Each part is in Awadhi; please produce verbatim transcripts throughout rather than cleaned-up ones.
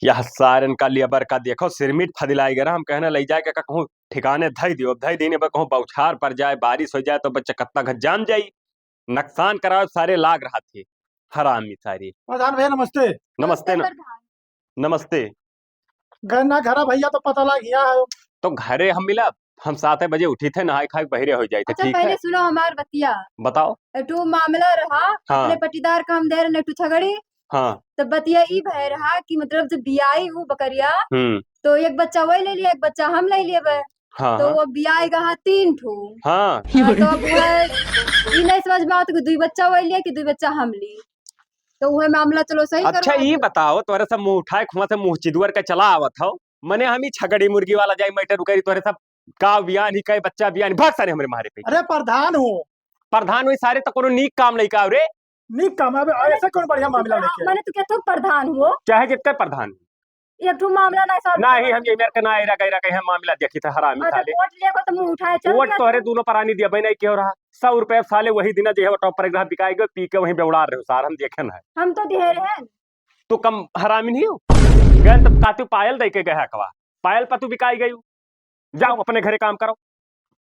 यह सारन का लेबर का देखो, सिरमिट फदिलाई गए। हम कहने लई जाए के कहूँ ठिकाने धई दियो, अब धई दीने पर कहूँ बौछार पड़ जाए, बारिश हो जाए तो बच्चा कत्ता घर जाम जाई। नुकसान करावे सारे लाग रहा थे, हरामी सारे। प्रधान भैया नमस्ते। नमस्ते न-, नमस्ते प्रधान। नमस्ते। गन्ना घरा भैया तो पता लाग गया है। तो घरे हम मिला, हम सात बजे उठी थे, नहाए खाए बहिरे हो जाए थे, अच्छा, ठीक पहले है? सुनो हमार बतिया। बताओ। एक ठो मामला रहा, हाँ। अपने पट्टीदार का हम दे रहे एक ठो छगड़ी। हाँ। तो बतिया ई भय रहा कि मतलब जब बियाई हूँ बकरिया, हम्म। तो एक बच्चा वही ले लिया, एक बच्चा हम ले लिए बे। हाँ, तो हाँ। वो बियाई गहा तीन ठो। हाँ। हाँ, तो अब वह ई नहीं समझ में आवत कि दुई बच्चा वही लिया कि दुई बच्चा हम ली। तो वह मामला चलो सही अच्छा, करवा ई दो। बताओ, तोरे सब मुंह उठाए खुआ से मुंह चिदवर के चला आवत हो, मने हम ई छगड़ी मुर्गी वाला जाई मैटर करी, तोरे सब का बियान ही, कई बच्चा बियान ही, भाग सारे हमरे मारे पे। अरे प्रधान हो। प्रधान हुई सारे तो कोनो नीक काम लइका रे। नीक काम, अब ऐसे कौन बढ़िया मामला लेके आए? मने तो कहत हो प्रधान हो। चाहे जितने प्रधान हो। एक ठो मामला नहीं साहब। नहीं, हम ये मेरे के ना एरा गैरा कहीं हम मामला देखी था हरामी हाँ, तो साले। कोर्ट लेको तो मुंह उठाए चल वोट गया तोहरे तू। दोनों परानी दिया बहन, क्यों रहा? सौ रुपये साले वही दिन जे है वो टॉप पर एक रहा बिकाई गयो, पी के वहीं बेउड़ार रहे सार, हम देखे ना। हम तो दे रहे हैं। तू कम हरामी नहीं हो? गए तब कातू पायल दे के गए हकवा, पायल पर तू बिकाई गई। जाओ अपने घरे काम करो,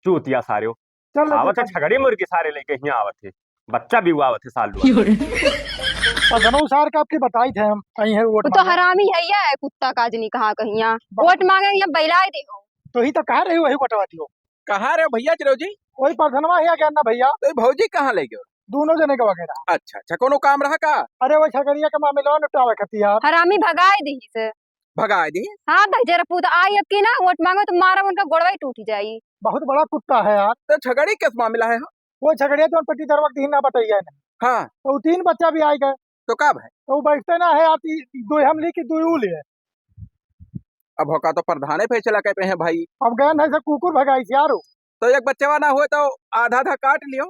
चूतिया सारे हो। चल ले आवत है बेटा। छगड़ी मुर्गी सारे लेके हियाँ आवत है, बच्चा भी हुआ आवत है साल दुआ। और जनऊ सार का आपके बताई थे हम, कहीं है वोट वो तो मांगे। हरामी है या है कुत्ता का आज नहीं कहा कहीं यहाँ। बहुत वोट मांगे या बैलाए दे हो। तो ही तो कहा रही वही वोटवा दियो। कहाँ रहे भैया चिरौजी? वही परधनवा हिया गया ना भैया। तो ये भौजी कहाँ ले गयो? दोनों जने के वगैरह। अच्छा, अच्छा, कोनो काम रहा का? अरे वो छगड़िया के मामले में निपटावे खातिर यार। हरामी भगाए दी से। भगाए दी? हाँ, भाई जरा पूत आई अब की ना वोट मांगो तो मारा उनका गोड़वा ही टूट जाई। बहुत बड़ा कुत्ता है यार। तो छगड़ी किस मामला है? वो छगड़िया तो पट्टीदार वक्त ही ना बताइए ना। हाँ। तो वो तीन बच्चा भी आए गए। तो का भाई? तो वो बैठते ना है यार, ती-, दो हम ली कि दो वो ले। अब होका तो प्रधाने फैसला कर पे हैं भाई। अब गए ना से कुकुर भगाई से यारो। तो एक बच्चवा ना हुए तो आधा आधा काट लियो।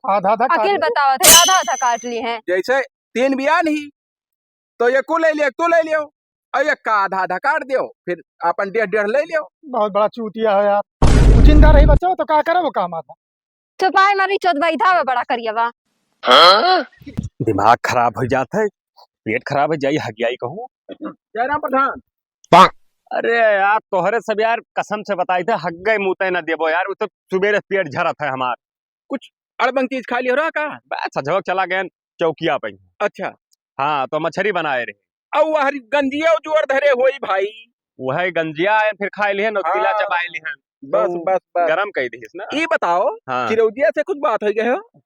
आधा आधा काट अकेल लियो। बतावत है, आधा आधा काट लिए हैं। जैसे तीन बियान ही, तो एक को ले लियो, एक तो ले लियो, और एक का आधा आधा काट दियो, फिर अपन डेढ़ डेढ़ ले लियो। बहुत बड़ा चूतिया है यार। जिंदा रही बच्चा तो का करे वो काम आता। चुपाई मारी चोद बैठा हुआ बड़ा करियावा। दिमाग खराब हो जात है, पेट खराब हो जाई, हगियाई कहूँ। जयराम प्रधान। अरे यार, तोहरे सब यार कसम से बताई थे, हग्गे मुते न देबो यार, वो तो सुबेरे पेट झरत है हमार। कुछ अड़बंग चीज खा लियो रहा का? बस, सजवक चला गए चौकिया पे। अच्छा। हाँ, तो मछरी बनाए रहे। अउ वह गंजिया जोर धरे होई भाई। वह गंजिया है, फिर खाए लिहन और तिला हाँ। चबाए लिहन। बस, तो बस, बस। गरम कह दिहिस ना। ई बताओ, हाँ। चिरौजिया से कुछ बात हो गए हो?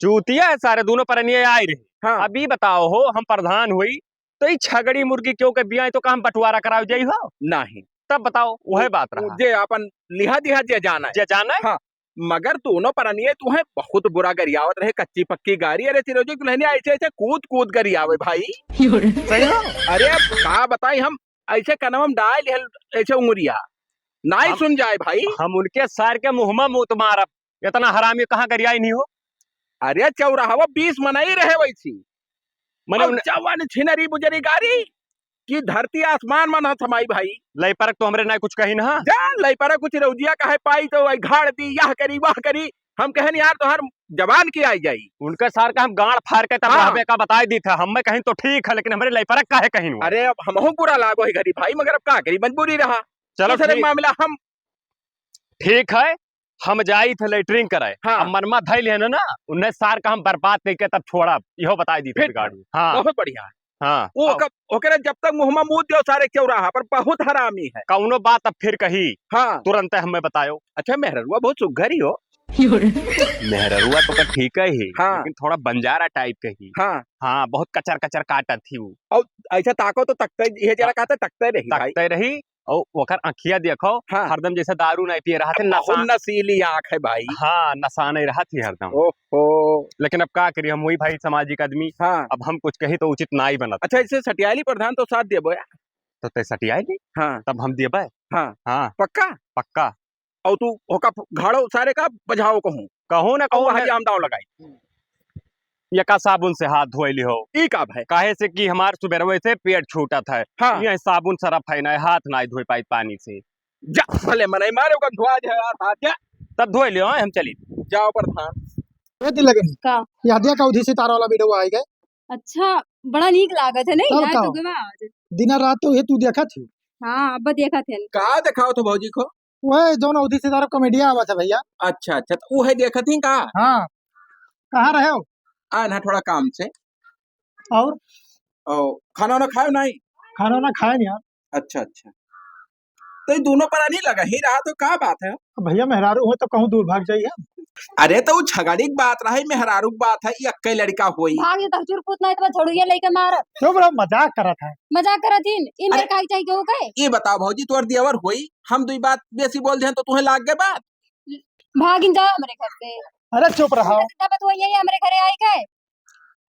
चूतिया है सारे, दोनों परनिये आए रहे। हाँ। अब ई बताओ हो, हम प्रधान हुई, तो ई छगड़ी मुर्गी क्यों के बियाई तो का हम बंटवारा करावे जाई हो? नहीं। तब बताओ, वह बात रहा। जे अपन लिहा दिहा जे जाना है। जे जाना है? हाँ। मगर दोनों परनिये तू है बहुत बुरा गरियावत रहे, कच्ची पक्की गारी। अरे चिरौजी दुल्हनिया ऐसे ऐसे कूद कूद गरियावे भाई। सही हो? अरे अब का बताई हम, ऐसे कनवा में डाल लिहल ऐसे उंगरिया, नाई हम, सुन जाए भाई। हम उनके सर के मुँह में मूत मारब, इतना हरामी कहाँ गरियाई नहीं हो। अरे चौराहवा बीस मनई रहे वैसी, मने अब उन- जवन छिनरी बुजरी गारी कि धरती आसमान मन समाई भाई। लई परक तो हमरे ना कुछ कही ना। जा लई परक कुछ रौजिया कहे पाई तो वही घाड़ दी, यह करी, वह करी। हम कहन यार तोहर जबान की आई जाई। उनके सार का हम गांड फाड़ के तब हाँ। रहबे का बताई दी था। हम कहीं तो ठीक है, लेकिन हमरे लई परक काहे कहीं हुआ? अरे अब हमहू बुरा लागो है घरी भाई, मगर अब का करी, मजबूरी रहा। चलो दूसरे ठीक। मामला हम ठीक है, हम जाई थे लेटरिन कराए। हाँ। अब मनमा धइल है ना, उन्हें सार का हम बर्बाद करके तब छोड़ा, इहो बताई दी फिर बिगाड़ू। हाँ। बहुत बढ़िया है। हाँ। वो अब ओकर, ओकरे जब तक मुँह में मुँह दियो सारे चौराहा पर, बहुत हरामी है। कौनो बात अब फिर कही, हाँ। तुरंत हमें बतायो। अच्छा, मेहररुआ बहुत सुघर ही हो। मेहररुआ तो का ठीक है ही, हाँ। लेकिन थोड़ा बंजारा टाइप के ही। हाँ। हाँ, बहुत कचर कचर काटत थी वो। और ऐसा ताको तो तकते, ये जरा हाँ। कहते तकते रही भाई। तकते रही, और ओकर अँखिया देखो, हाँ। हरदम जैसे दारू नहीं पिए रहा थे, अब बहुत नशा नशीली आँख है भाई। हाँ, नशा नहीं रहा थी हरदम। ओहो। लेकिन अब का करी, हम वही भाई सामाजिक आदमी, हाँ। अब हम कुछ कही तो उचित ना ही बनत। अच्छा, ऐसे सटियाली प्रधान तो साथ देबो यार। तो तै सटियाली? हाँ। तब हम देबे। हाँ। हाँ। पक्का? पक्का। और तू ओका घाड़ो सारे का बजाओ कहूँ। कहूँ ना और कहूँ वहाँ ना। जाम दाव लगाई। यका साबुन से हाथ धोए लिहो। ई का भाई? काहे से कि हमार सुबेरवे से पेट छूटत है। हाँ। ये साबुन सरफ है ना, हाथ ना धोए पाई पानी से। जा, भले मनई मारे ओका धोआ जाए यार, हाथ जा। तब धोए लिहो, हम चली। जाओ प्रधान। ए दिल लगन। का? यादिया का उधी सितारा वाला वीडियो आई गए। अच्छा, बड़ा नीक लागत है, नहीं? तब गाय का? तो गवा आज। दिना रात तो ये तू देखत ही। हाँ, अब देखत है। का देखावत हो भौजी को? वह जौन अवधी से तारा कॉमेडिया आवत है भैया। अच्छा, अच्छा, तो वो है देखत ही का? हाँ, कहाँ रहे हो? आ ना, थोड़ा काम से। और? ओ, खाना वाना खायो नहीं? खाना वाना खाए नहीं यार। अच्छा, अच्छा। तो ये दोनों परानी लगा ही रहा तो का बात है? अब भैया मेहरारू हो तो कहूँ दूर भाग जाइए। अरे तो वो झगड़ी की बात रही, मेहरारू की बात है, ये अक्के लड़का होई। भाग ये तहजूर पूत नहीं तो मैं झड़ुइया लेके मारत। क्यों बड़ा मजाक करत है? मजाक करत ही, ई मेरे अरे, काहे चाहिए हो गए? ये बताओ भौजी, तोर दियावर होई, हम दुई बात बेसी बोल दें तो तुम्हें लाग गए बात? भागिन जाओ हमरे घर से। अरे चुप रहो। उल्टा सीधा बात हुआ, यही हमरे घरे आई गए।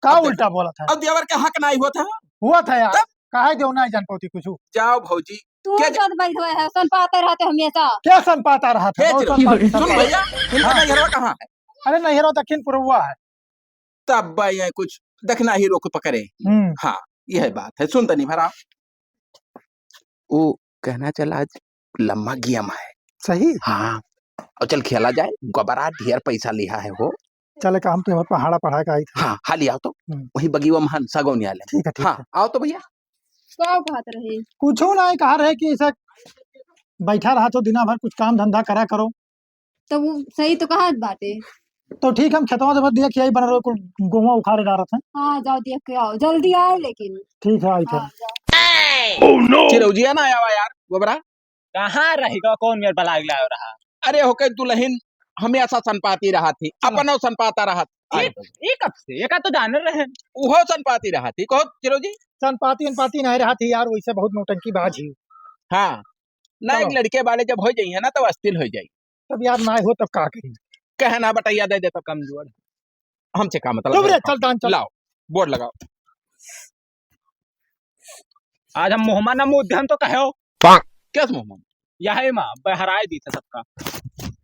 का अब उल्टा देखो, बोलत है? अब देवर के हक नाई होत है। हुआ था यार। तब? काहे जो नाई जान पाती कुछ? जाओ भौजी। तू के ज- जद बैठ हुए है, सन पाते रहते हमेशा। क्या सन पाता रहा था? हे बहुत चिरौरी, सन पाता, सन सुन पाता। भैया, इनका हाँ। नैहरवा कहाँ है? अरे नैहरवा दक्षिण पूर्वा है। तब भाई ये कुछ दक्षिणा ही रोक पकड़े। हम्म। हाँ, यह बात है। सुन तनी भरा। वो कहना चला आज लम्मा गेम है। सही? हाँ। और चल खेला जाए, गोबरा ढेर पैसा लिहा है हो। चले का हम तो यहाँ पहाड़ा पढ़ा के आई थे। हाँ, हाली आओ तो। हम्म। वही बगीवा महान सगौनिया ले। ठीक है, ठीक हाँ, है। आओ तो भैया। का कहत रहे? कुछो ना, कहा रहे कि ऐसा बैठा रहा तो दिना भर कुछ काम धंधा करा करो। तो वो सही तो कहत बाटे। तो ठीक, हम खेतवा से बस दिया खियाई बना रहे, कुल गोवा उखाड़े डारत हैं। हाँ, जाओ देख के आओ, जल्दी आओ लेकिन। ठीक है, आई थे। हाँ, जाओ। चिरौजिया ना आवा यार, गोबरा। कहाँ रहेगा, कौन मेर बलाग लायो रहा? अरे होके दुल्हन हमेशा सनपाती रहा थी, चलो। अपनो सनपाता रहा थी। ये, ये कब से? ये का तो जाने रहे। उहो सनपाती रहा थी, कहो चिरौजी। सनपाती, अनपाती नहीं रहा थी यार, वैसे बहुत नौटंकी बाज ही। हाँ, ना एक चलो। लड़के वाले जब हो जाइए ना, तब अस्थिर हो जाई। तब यार ना हो, तब का करी? कहे ना बटैया दे दे, तब कमजोर। हमसे का मतलब चुप है? रे, चल दान, चल। लाओ, बोर्ड लगाओ। आज हम मुहमा ना मुँह ध्यान तो कहे हो। पाक। कैसे मुहमा? यही माँ बहराए दी था सबका,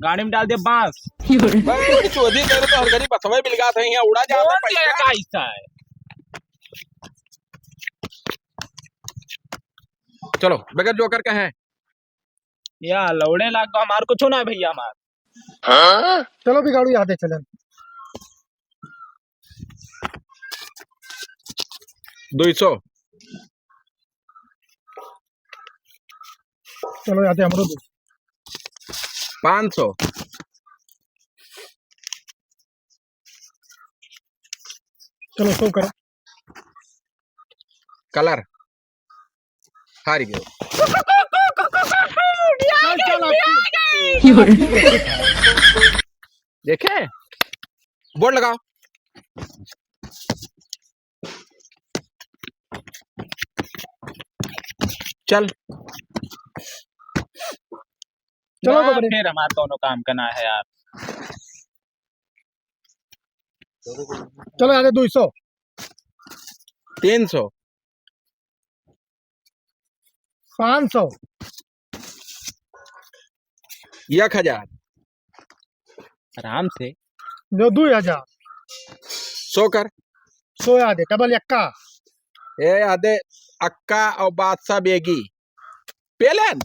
गाड़ी में डाल दे बांस। बड़ी चोदी तेरे तो हर घड़ी बसवे बिलगात है, यहाँ उड़ा जाता कौन पैसा। तेरा का हिस्सा है? चलो, बगैर जोकर का है। या लौड़े लाग गो, हमार कुछ ना है भैया, हमार। हाँ? चलो बिगाड़ू, यहाँ दे चलन। दुई सौ। चलो, यहाँ दे हमरो दे। पाँच सौ। चलो, सौ करो। कलर। हार गयो। चल, चल, आपकी। देखे? बोर्ड लगाओ। चल। चलो, ना, गोबरे। फिर हमार कौनो काम का ना है यार। चलो, यार, दुई सौ। तीन सौ। पाँच सौ। एक हजार। आराम से। जो दुई हजार। सौ कर। सौ याद है, डबल एक्का। ए, याद है, अक्का और बादशाह बेगी। पेलन।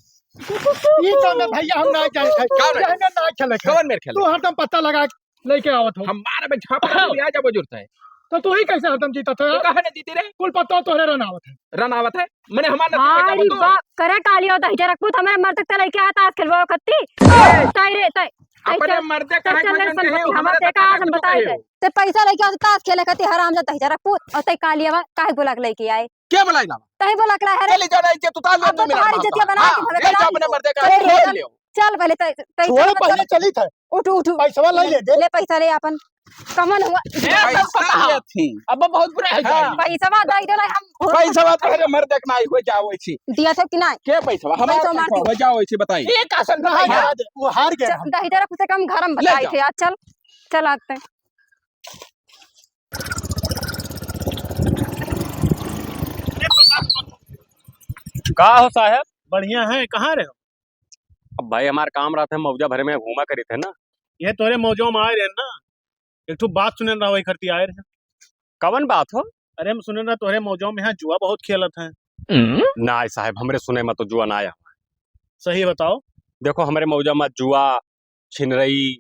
ई तो में भैया हम ना जाए थे। कौन है? यही में ना खेले थे। कौन मेर खेले? तू हरदम पत्ता लगा के लेके आवत हो। हमारे में झापड़ के आ जाबो जरूरत है। तो तू ही कैसे हरदम जीतत है? तो काहे ना जीती रे? कुल पत्ता तोहरे रन आवत है। रन आवत है? मने हमार नसीब में हाय जाबो रे तो। बाप, करे काली और दहिजरा पूत, हमरे मर्द तक लेके आया ताश खेलवा खत्ती। ए! ताई रे, ताई, ताई अपने चल, मर्दे ताई कहाँ चल रे खोजन संपत्ति, कहे हो? हमार हमारे देखा, आज हम बताए थे। ते पैसा लेके आओ, ताश खेले खातिर हराम जाता है, जरा पूत, और तै कालिया बा, काहे बोला के लेके आए? क्या बोला इलावा? तही बोला के लाए, अरे। चले जाओ ना, इज्जत उतार लो, अब तो तुम्हें तुम्हारी हराम इज्जतिया का। बना के हाँ, भागे ले जाओ चला अपने गया। मर्दे का, चले, ले चले। जाओ। चल पहले, तै, तै छोड़ो, चल, पहले चल। चली था। उठ, उठ, उठ। पैसवा ले ले दे। ले पैसा ले अपन। कमन हुआ। ए, पैसा दिया थी। अब बहुत बुरा है हाँ। जाएगी। पैसवा दे दे, हम पैसवा तो है, मर्दे के नाई हो जाओ ऐसी। दिया था कि नहीं? क्या पैसवा? हमारा पैसा मार पैसा दी। हो जाओ ऐसी, बताइए। ये का सन ना, बताइए? यार, वो हार गया। चल, दही जरा कुछ कम घर में ले बताए जाओ। थे यार, चल। चल आते हैं। का हो साहब, बढ़िया है, कहाँ रहे हो? अब भाई, हमार काम रहत है, मौजा भरे में घूमा करी थे ना। ये तोरे मौजवा में आए रहे ना, एक ठो बात सुने रहा, वही खरती आए रहे। कवन बात हो? अरे, हम सुने रहा तोरे मौजवा में यहाँ जुआ बहुत खेलत है। ना साहब, हमरे सुने में तो जुआ ना आया। सही बताओ। देखो, हमरे मौजा में जुआ, छिनरई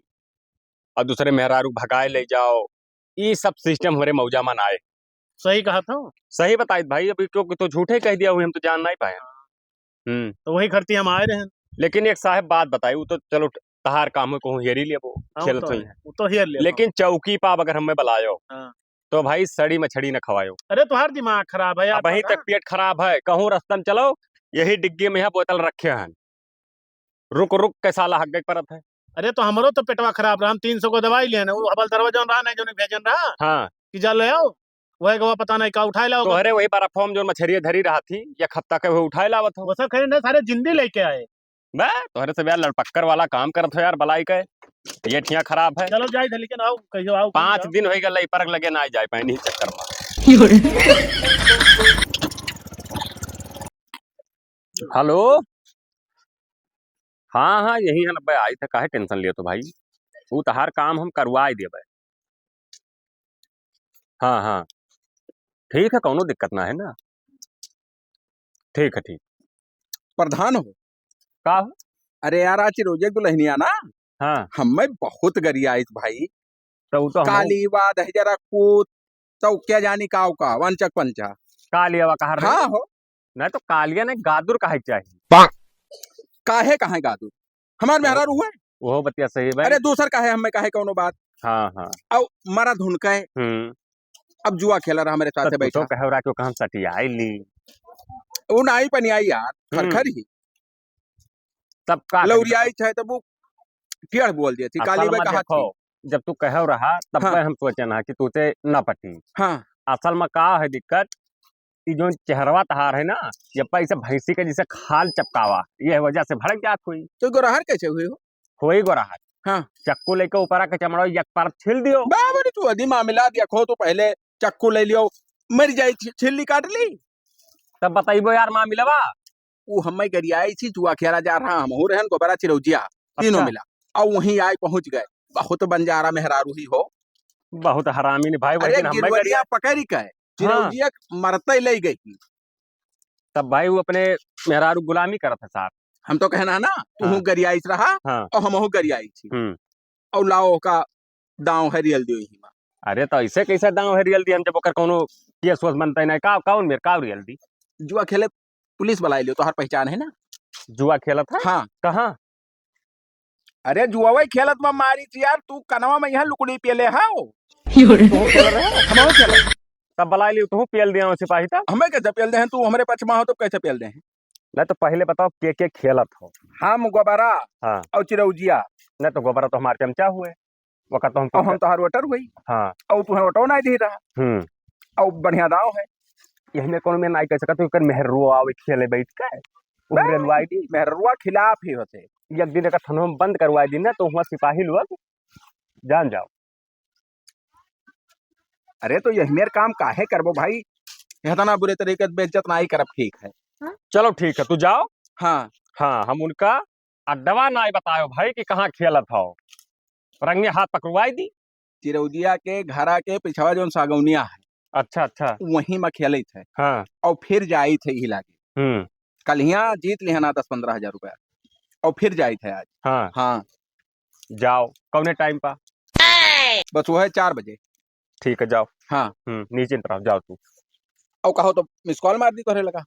और दूसरे मेहरारू भगाए ले जाओ, ई सब सिस्टम हमरे मौजा में ना आए। सही कहा था। सही बताई भाई, अभी क्योंकि तो झूठे कह दिया हुई, हम तो जान नहीं पाए। हम्म। तो वही खरती हम आए रहे। लेकिन एक साहब बात बताई, वो तो चलो तहार काम है, कहूँ हेरी लेबो, हाँ, वो खेलत तो हुई है, है। वो तो हेर लेबो। लेकिन चौकी पाब अगर हमें बुलायो, हाँ। तो भाई सड़ी मछली न खवायो। अरे तोहार दिमाग खराब है यार, अबहीं तक पेट खराब है, कहूँ रस्ता में चलो, यही डिग्गी में यहाँ बोतल रखे हैं, रुक रुक के साला हक गई परत है। अरे तो हमरो तो पेटवा खराब रहा, हम तीन सौ को दवाई लेने, वो हवलदारवा जौन रहा नहीं, जौन भेजन रहा, हाँ। कि जा ले आओ, वह गवा पता नहीं का उठाए लाओ। तोहरे वही बर्फ में जौन मछरिया धरी रहा थी, एक हफ्ता के वो उठाए लावत हो। वो सब खरीदने सारे जिंदी लेके आए। बे, तोहरे से यार लड़पक्कर वाला काम करत हो यार, बलाई के। ये ठिया खराब है। चलो जाई थे, लेकिन आओ, कहियो आओ, पाँच कहियो। दिन हो गए, परक लगे ना जाए पाए, नहीं चक्कर में। हेलो, हाँ, हाँ, यही है नब्बे, आई थे, काहे tension लियो तो भाई, वो तहार काम हम करवाए देबे। हाँ, हाँ, ठीक है, कौनो दिक्कत ना है ना। ठीक है, ठीक। प्रधान हो। का हो? अरे यार, आज रोजे दुल्हनिया ना, हाँ। हमें बहुत गरियाई भाई। तो वो तो हम काली वा दहिजरा कूद, तो क्या जानी काव का, वंचक पंचा। कालिया वा कहा रहे? हाँ हो। नहीं तो कालिया नहीं, गादुर कहे के चाहिए। काहे कहे गादुर? हमार हाँ। मेहरारू है। वो बतिया सही भाई। अरे दूसर काहे, हमें काहे कौनो बात। हाँ, हाँ। अब मरा धुन के। हम्म। अब जुआ खेला रहा हमारे तो साथे तू बैठा। तो कहे रहा कि ओका हम सटियाई ली। वो नहीं पनियाई यार, हम्म। खरखर ही। तब का करी लौरियाई बताओ? चाहे तब वो टेढ़ बोल दिया थी, असल काली बे में कहा देखो, थी। जब तू कहे रहा, तब हाँ। पे हम सोचे ना कि तू से ना पटी। हाँ। असल में का है दिक्कत, ई जौन चेहरवा तहार है ना, ये पैसे भैंसी के जैसे खाल चपकावा, ये वजह से भड़क जात हुई। तो गोरहर कैसे हुई हो? होई गोरहर। हाँ। चक्कू लेके ऊपरा के चमड़वा एक परत छील दियो। बाबा रे, तू अदी मामला दिया खो, तू पहले चक्कू ले लियो, मर जाई, छी-, छील ली, काट ली। तब बताइबो यार मामलवा। ऊ हम्मे गरियाई थी, जुआ खेला जा रहा, हमहू रहन, गोबरा चिरौजिया, तीनों अच्छा। मिला। और वहीं आए पहुंच गए। बहुत बंजारा मेहरारू ही हो। बहुत हरामी ने भाई, वही अरे दिन हम्मे गिरवलिया गरिया पकड़ के हाँ। चिरौजिया मरते ले गई। तब भाई वो अपने मेहरारू गुलामी करत है साहब। हम तो कहना ना, तू हाँ। गरियाई रहा हाँ। और हमहू गरियाई थी। हम्म। और लाओ का दांव हरियल दियो ही मा। अरे तो ऐसे कैसे दांव हरियल दियो, हम जब ओकर कौनो केस वोस बनते नहीं, का, कौन मेर, का हरियल दी? जुआ खेले पुलिस बुलाई लियो, तोहार पहचान है ना? जुआ खेलत है? हाँ। कहाँ? अरे जुआवे खेलत बा मारी थी यार, तू कनवा में यहाँ लुकड़ी पियले हाओ। यो रे। तू खेल रहे? हम खेल। तब बुलाई लियो, तू पियल दिया हो सिपाही तब? हमें कैसे पियल दे हैं? तू हमरे पक्ष में हो तो कैसे पियल दे हैं? नहीं तो पहले बताओ के के खेलत हो? हम गोबरा हाँ। और चिरौजिया। नहीं तो गोबरा तो हमार चमचा हुए, ओका तो हम और हम तोहार वोटर हुई। हाँ। और तुम्हें वोटो नहीं दे रहा। हम्म। और बढ़िया दांव है। यही में कौन में नहीं कह सकत, ओकर मेहरुआ आवे खेले बैठ के। बे, उहरे लुआई दी। मेहरुआ खिलाफ ही होते। एक दिन एक थनवा में बंद करवाई दी ना, तो हुआ सिपाही लोग जान जाओ। अरे तो यही मेर काम काहे करबो भाई? इतना बुरे तरीके से बेइज्जत नहीं करब, ठीक है। चलो ठीक है, तू जाओ। हाँ। हाँ, हम उनका अड्डवा नहीं बतायो भाई कि कहाँ खेलत हो। रंगे हाथ पकड़वाई दी। चिरौजिया के घरा के पिछवा जौन सागौनिया है। अच्छा, अच्छा। वहीं में खेलित है। हाँ। और फिर जाइत है यही लागे। हम्म। कल हियाँ जीत लिया ना दस पन्द्रह हजार रुपया। और फिर जाइत है आज। हाँ। हाँ। जाओ, कौने टाइम पा? बस वो है चार बजे। ठीक है, जाओ। हाँ। हम्म, निश्चिंत रहो, जाओ तू। और कहो तो मिस कॉल मार दी तोहरे लगा।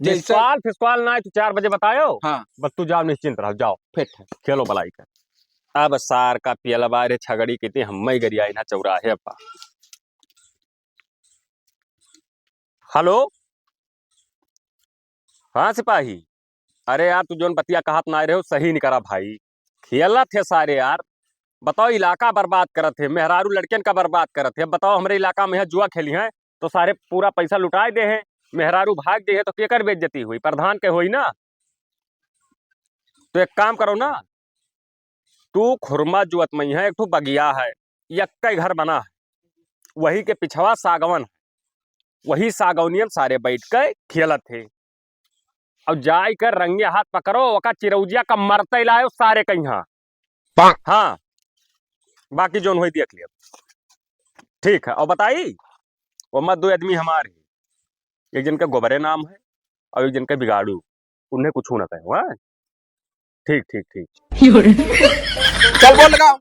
जैसे मिस कॉल, फिस कॉल ना, तू चार बजे बतायो। हाँ। बस तू जाओ, निश्चिंत रहो, जाओ। फिट है। खेलो भलाई का। अब सार का पियलवा रे छगड़ी कितनी हम्मे गरियाई ना चौराहे पा। हेलो, हाँ सिपाही, अरे यार, तू जौन बतिया कहत ना रहे हो, सही निकरा भाई। खेलत है सारे यार, बताओ, इलाका बर्बाद करत है, मेहरारू लड़कियन का बर्बाद करत है। बताओ, हमरे इलाका में है जुआ खेली हैं, तो सारे पूरा पैसा लुटाए दे हैं, मेहरारू भाग गई है, तो केकर बेइज्जती हुई? प्रधान के हुई ना। तो एक काम करो ना, तू खुरमा जुअत में है, एक ठो बगिया है, यक्का घर बना है, वही के पिछवा सागवन है, वही सागौनियन सारे बैठ के खेलत है। और जाई कर रंगे हाथ पकड़ो, ओका चिरौजिया का मरते लायो सारे कहीं। हाँ, बाकी जौन होई देख लियो। ठीक है, और बताई, ओमा दो आदमी हमारे, एक जन का गोबरे नाम है और एक जन का बिगाड़ू, उन्हें कुछ ना कहो, हाँ? ठीक, ठीक, ठीक। चल बोल लगा।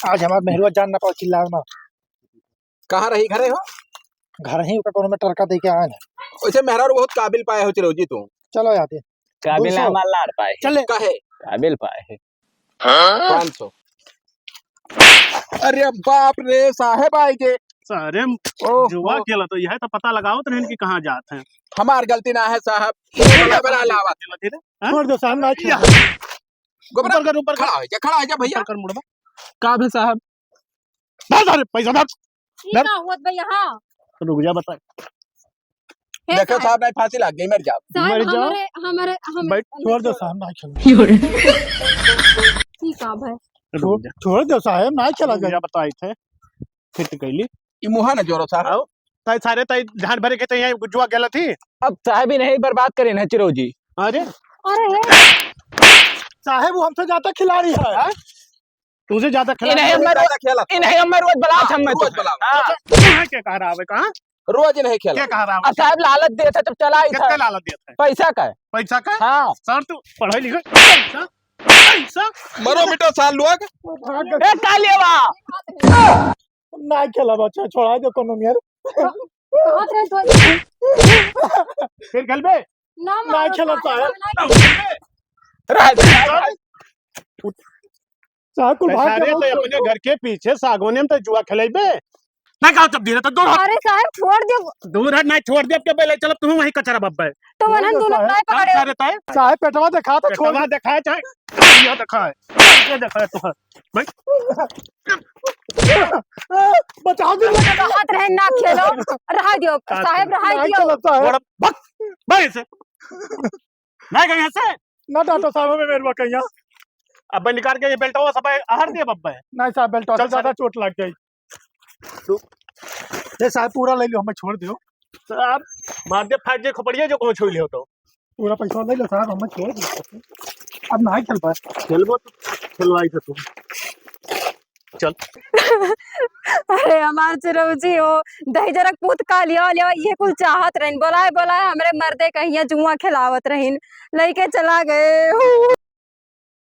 आज हमार मेहरुआ जान ना पाओ, चिल्लाओ ना। कहाँ रही, घरे हो? घर ही ओका कोनो में टरका दे के आए हैं। वैसे मेहरारू बहुत काबिल पाए हो चिरौजी तू। चलो यार। काबिल ना, हमार लाड़ पाए है। चले। काहे? काबिल पाए है। पाँच सौ। अरे बाप रे, साहेब आए के। सारे ओहो। जुआ खेला तो यह तो पता लगावत रहन कि कहाँ जात हैं। हमार गलती ना है साहब। ये बड़ा बड़ा लावा। खेला थी ना? हाँ? छोड़ दो साहब, ना खेला। गोबरा, ऊपर कर, ऊपर कर। खड़ा हो जा, खड़ा हो जा भैया। ऊपर कर मुड़वा। का बे साहब? धर, धर, पैसा धर। ई धर। का होत बा यहाँ? रुक जा, बता। हे देखो साहब। साहब, नहीं फांसी लग गई, मर जाओ। साहब, मर जाओ। हमारे, हमारे, हमारे बैठ, छोड़ दो साहब, ना खेलो। ठीक है भाई। रुक छोड़, जा। छोड़ दो साहब, ना खेला रुक जाए। जा, बताई थे। फिट कैली। ई मुहा ना जोरो साहब। आओ। ताई सारे ताई धान भरे के तो यहाँ जुआ खेला थी। अब साहब ही नहीं बर्बाद करे ना चिरौजी। अरे। अरे हे। साहब, वो हमसे ज्यादा खिलाड़ी है। हाँ? तुझे ज्यादा खेला इन्हें है। हमर ज्यादा खेला। इन्हें हमर रोज बलाओ हाँ, हम में रोज तो। बलाओ। हाँ। तू है क्या कह रहा है, कहाँ? रोज इन्हें खेला। क्या कह रहा है? अब साहब लालच देत है, तब चला आई कितने था। लालच देत है? पैसा का है। पैसा का? हाँ। सर, तू पढ़ाई लिखाई, पैसा, पैसा। मरो मिटो सार लोग। ए, का लेवा? ना खेला बच्चा, छोड़ा दे कोनो नियर। हाथ रे तो फिर खेलबे? ना ना मारो खेला साहब, साहब। ना खेला। रह दे। साहब, कुल भाग सारे गया, तो अपने घर के पीछे सागवाने में तो जुआ खेलेबे। ना गाँव जब धीरे तो दूर हट। अरे साहब, छोड़ दे। दूर हट, नहीं छोड़ दे, अब के बेले चलब, तू वहीं कचरा बब्बे। तो वनन दोनों साहब। नहीं पकड़े। सारे ताए। साहब, पेटवा दिखा तो छोड़। पेटवा दिखाए चाहे, ये दिखाए, ये दिखाए तो है। भाई। बचाओ दे। कहत रहे ना खेलो, रहा दियो, साहब, रहा नहीं दियो। खेलता है। छोड़, भाग, भाग इसे। नहीं गई ऐसे। ना डांटो साहब, हमें मेरे कहिया। अब निकाल के ये बेल्टवा सब आहार दिए बब्बे। नहीं साहब, बेल्टवा चल से ज्यादा सारे। चोट लग गई। तू। ये साहब पूरा ले लो, हमें छोड़ दियो। साहब, मार दे, फाट जे खोपड़िया जो कहो छोड़ लियो तो। पूरा पैसा ले लो साहब, हमें छोड़ दियो। अब ना खेल पाए। खेलबो तो खेलवाई से तू। चल। अरे हमार चिरौजी हो, दहिजरक पूत का लिया, लिया, ये कुल चाहत रहिन, बोलाए, बोलाए, हमरे मर्दे कहिया जुआ खिलावत रहिन, लइके चला गए।